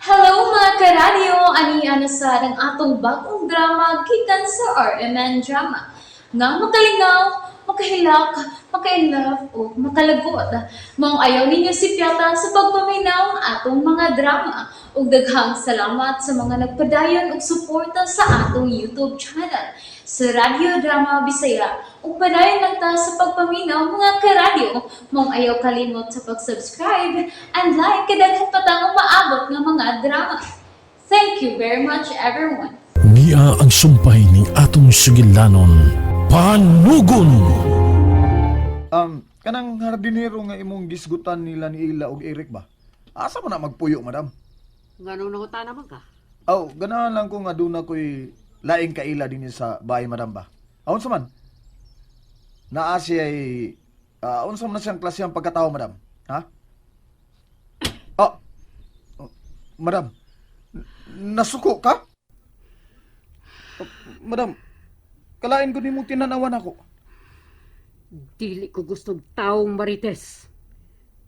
Hello, mga karadyo! Ani na sa ang atong bagong drama gikan sa RMN Drama nga makalingaw, makahilak, maka-inlove o makalagot. Maong ayaw ninyo sipyata sa pagpaminaw ang atong mga drama. Ug daghang salamat sa mga nagpadayon og suporta sa atong YouTube channel sa Radyo Drama Bisaya. Ug padayon lang ta sa pagpaminaw, mga karadyo. Maong ayaw kalimot sa pag-subscribe and like kay daghan pa tang umaabot nga mga drama. Thank you very much, everyone. Niya ang sumpay ning atong sugilanon. Panugon! Kanang hardinero nga imong gisgutan nila ni Ila og Eric ba? Asa man na magpuyo, madam? Nganong nangutana man ka? Aw, ganahan lang ko nga duna ko'y laing kaila din sa bahay, madam ba? Aon sa man? Naa siya ay unsa man na siyang klase ang pagkatao, madam? Ha? Ah, oh, madam, nasuko ka? Oh, madam, kalain ko nimong tinanawan ako. Dili ko gustong taong marites.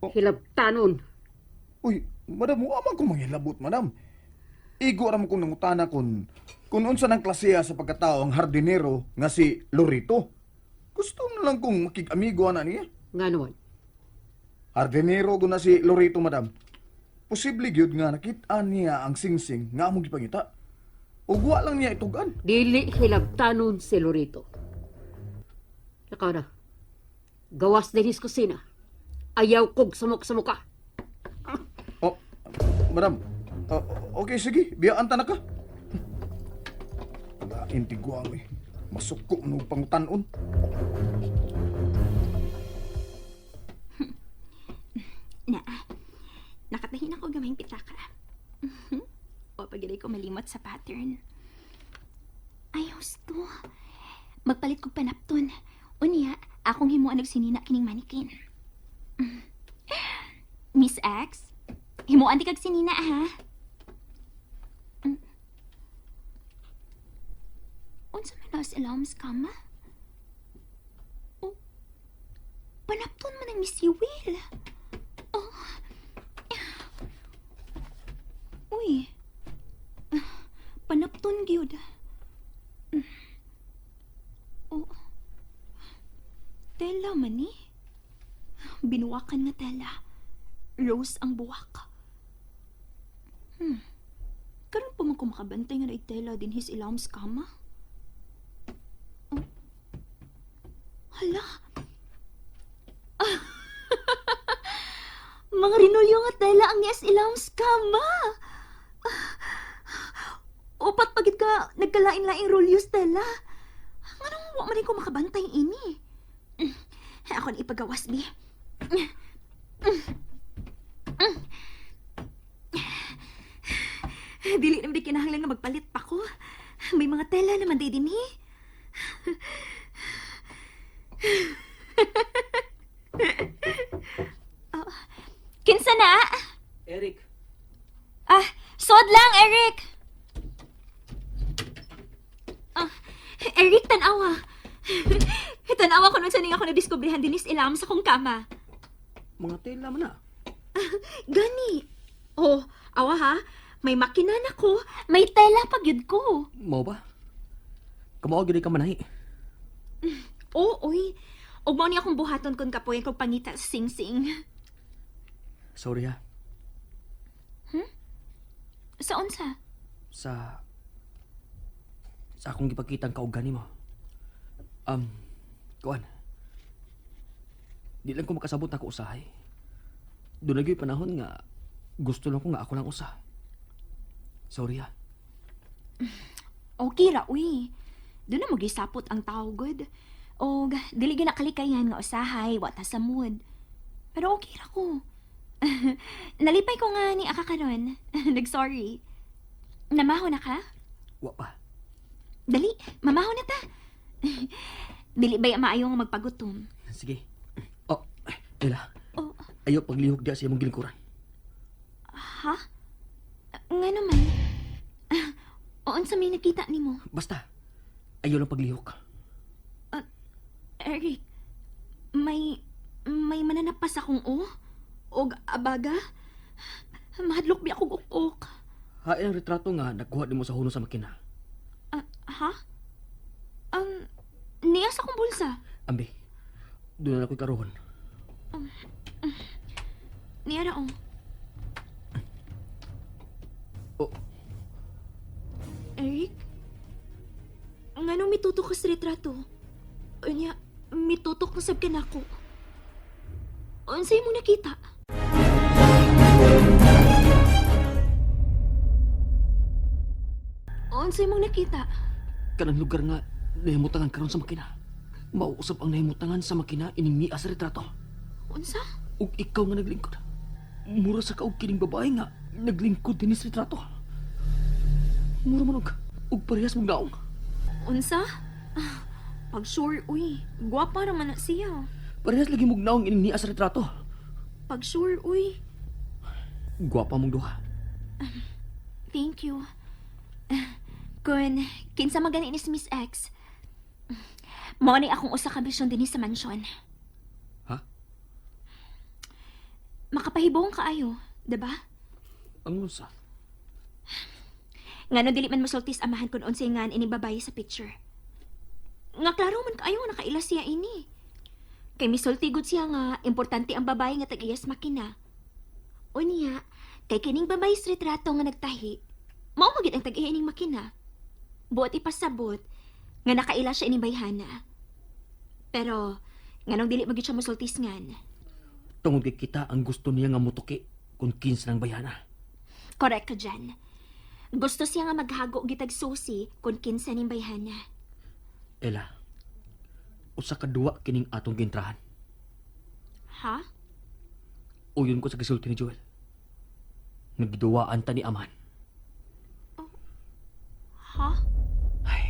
Oh. Hilabtanon. Uy, madam, wa man ko manghilabot, madam. Igo ra man kong nangutana kung unsa nang klaseha sa pagkatao ang hardinero nga si Lorito. Gusto na lang kong makig-amigo ana niya. Nga naman. Hardinero guna si Lorito, madam. Posible gyud nga nakit-an niya ang singsing nga among gipangita. Ug wa lang niya itugan. Dili hilabtanon si Lorito. Nakaw na. Gawas din his kusina. Ayaw kog samok sa muka. Oh, madam. Oh, okay, sige. Biyaan ta na ka. Lain tiguang eh. Masuko no pangutanon. Na, nakatahin ako gamayng pitaka. O pagilay ko malimot sa pattern. Ay, husto. Magpalit kog panapton. Unya, akong himuan og sinina kining manikin. Miss X, himuan di kag sinina ha. Unsa man na sa alarms kama? Oh, panapton man ang Miss Will. Oh. Uy. Panapton gyud. Oh. Tela man ni. Binuwakan nga tela. Rose ang buwak. Karon pa man ko makabantay nga naay tela din his ilams kama. Oh. Hala. Mga rinolyo nga tela ang nias ilams kama. Upat pagid ka nagkalain-laing rolyos tela. Nganong wa man ko makabantay ini? Ako na ipagawas bi. Dili naman di kinahanglan nga magpalit pa ko. May mga tela naman di dinhi. Oh, kinsa na? Eric, Ah, sod lang, Eric! Ah, Eric, tanawa. Tanawa ko nung saning ako nadiskubrihan dinis ilam sa kong kama. Mga tela man na. Gani. Oh, awa ha. May makina na ko. May tela pag yun ko. Mao ba? Kamao gyud ka manahi. Oo, oy. Ug mao ni akong buhaton kung kapoy kog pangita sa sing-sing. Sorry ha. Sa unsa? Sa akong gipakitang kaugan nimo. Kuan. Di lang ko makasabot ako usahay. Doon na panahon nga gusto lang ko nga ako lang usa. Sorry ha. Okay ra, uy. Doon na magisapot ang tao, good. Og, dili na kalikayan nga usahay, wa ta sa mood. Pero okay ra ko. Nalipay ko nga ni aka karon. Nag-sorry. Namaho na ka? Wa pa. Dali, mamaho na ta. Dili ba maayo nga magpagutom? Sige. Oh, Ella. Oh. Ayaw paglihok diya sa imong gilingkuran. Ha? Nga naman. O, unsa may nakita nimo? Basta. Ayaw lang paglihok. Eric, may mananapas akong o? Og abaga? Mahadlok bi akong ukok. Hain ang retrato nga nakuha nimo sa huno sa makina. Ah, ha? Niya sa akong bulsa. Ambi, doon na ako'y karoon. Niya ra oh. Oh. Eric? Nganong mitutok ka sa retrato? Unya, mitutok na sab ka nako. Unsay mo nakita? Unsay mong nakita? Kanang lugar nga nahimutangan karon sa makina. Mauusap ang nahimutangan sa makina ining niya sa retrato. Unsa? Ug ikaw nga naglingkod. Mura sa kaog kining babae nga naglingkod dinhi sa retrato. Mura man og parehas mong naong. Unsa? Ah, pag sure, uy. Gwapa raman na siya. Parehas lagi mong naong ining niya sa retrato. Pag sure, uy. Gwapa mong duha. Thank you. Kun, kinsa man gani ni si Miss X. Mao ni akong usa ka bisyon dinhi sa mansyon. Ha? Makapahibong kaayo, 'di ba? Ang unsa? Ngano dili man masultis amahan kun unsay ngan ining babaye sa picture. Nga klaro man kaayo nga nakaila siya ini. Kay misulti gud siya nga importante ang babaye nga tag-iyas makina. Unya, kay kining babaye sa retrato nga nagtahi, mao magid ang tag-iya ining makina. Buot ipasabot nga nakaila siya ining bayhana. Pero nganong dili magid siya mosultis ngan. Tungod kay kita ang gusto niya nga mutuki kung kinsa ng bayana. Correct ka dyan. Gusto siya nga maghago gitag susi kung kinsa ning bayhana. Ella, usa ka duwa kining atong gintrahan. Ha? Uyon ko sa gisulti ni Joel. Nagduwaan ta ni Aman. Ha? Ay,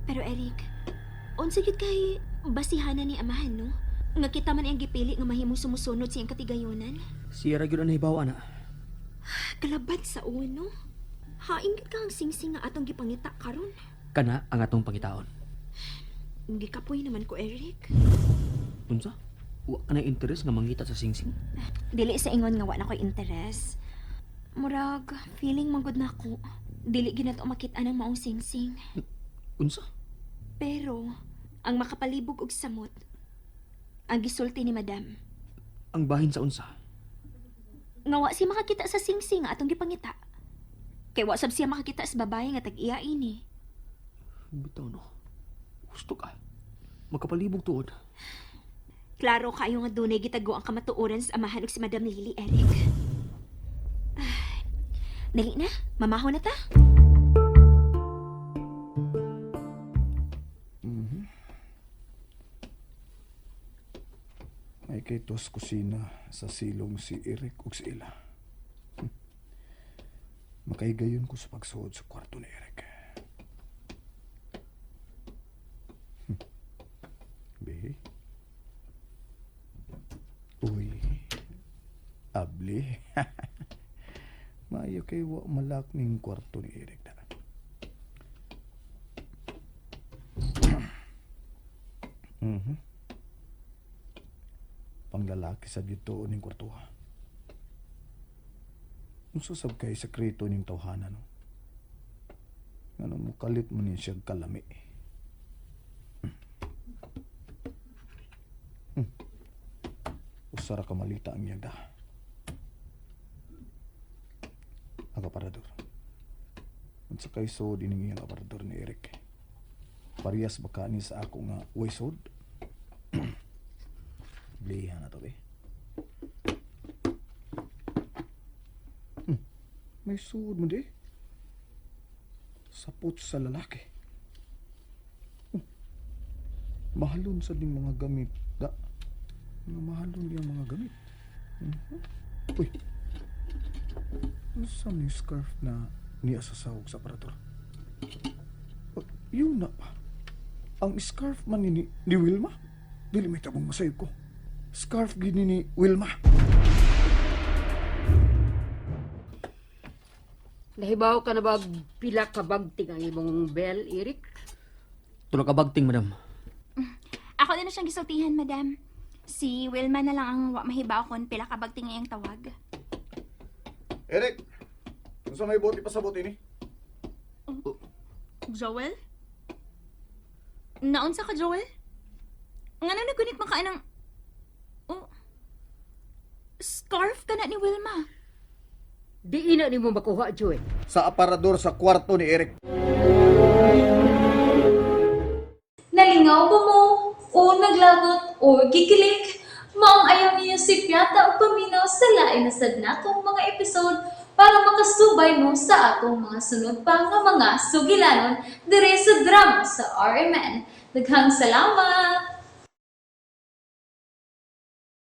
Pero Eric, unsa gyud kay basihanan ni amahan no? Nga kita man ang gipili nga mahimong sumusunod sa iyang katigayonan. siya ra gyud ang nahibaw ana. Kalaban sa uno. Hain gyud ka ang singsing nga atong gipangita karon. Kana ang atong pangitaon. Gikapoy naman ko Eric. Unsa? Wa ka na interes nga mangita sa singsing? Dili sa ingon nga wa na ko'y interes. Murag feeling man gud nako. Dili gyud nato makit-an ang maong singsing. Unsa? Pero ang makapalibog og samot ang gisulti ni Madam. Ang bahin sa unsa? Nga wa siya makakita sa singsing nga atong gipangita. Kay wa sab siya makakita sa babae nga tag-iya ini. Bitaw no. Gusto ka. Makapalibog tuod. Klaro kayo nga dunay gitago ang kamatuoran sa amahan ug si Madam Lily Eric. Ay, dali na, mamaho na ta. May kay tos kusina sa silong si Eric ug si Ella. Makaigayon ko sa pagsuod sa kwarto ni Eric. Be. Uy. Abli. Maayo kay wa malak ning kwarto ni Eric na. Panglalaki sa dito ning kwartuha. Unsa sab kay sekreto ning tawhana no? Ngano mo kalit mo ni siya kalami. Usa ra ka malita ang iyang da. Ang aparador. Unsa kay sod ining iyang aparador ni Eric? Parehas ba ka ni sa ako nga way sod? Bliha na to be. May suod mo di. Sapot sa lalaki. Oh, mahalon sa ding mga gamit. Da. Mga mahalon di ang mga gamit. Mhm. Uy. Ano ni scarf na niya sa sahog sa aparador? Oh, yun na pa. Ang scarf man ni Wilma. Dili may tabong masayop ko. Scarf gini ni Wilma. Nahibaw ka na ba pila ka bagting ang imong bell, Eric? Tulo ka bagting, madam. Ako din na siyang gisultihan, Madam. Si Wilma na lang ang wa mahibaw kon pila ka bagting iyang tawag. Eric! Unsa may buot ipasabot ini? Joel? Naunsa ka, Joel? Nga na nagunit man ka anang... Oh, scarf ka na ni Wilma. Di ina nimo makuha, Joel. Sa aparador sa kwarto ni Eric. Nalingaw ba mo? O naglagot o gikilig? Maong ayaw niyo si Piata o paminaw sa lain na sad natong mga episode para makasubay mo sa atong mga sunod pa nga mga sugilanon dire sa drama sa RMN. Daghang salamat!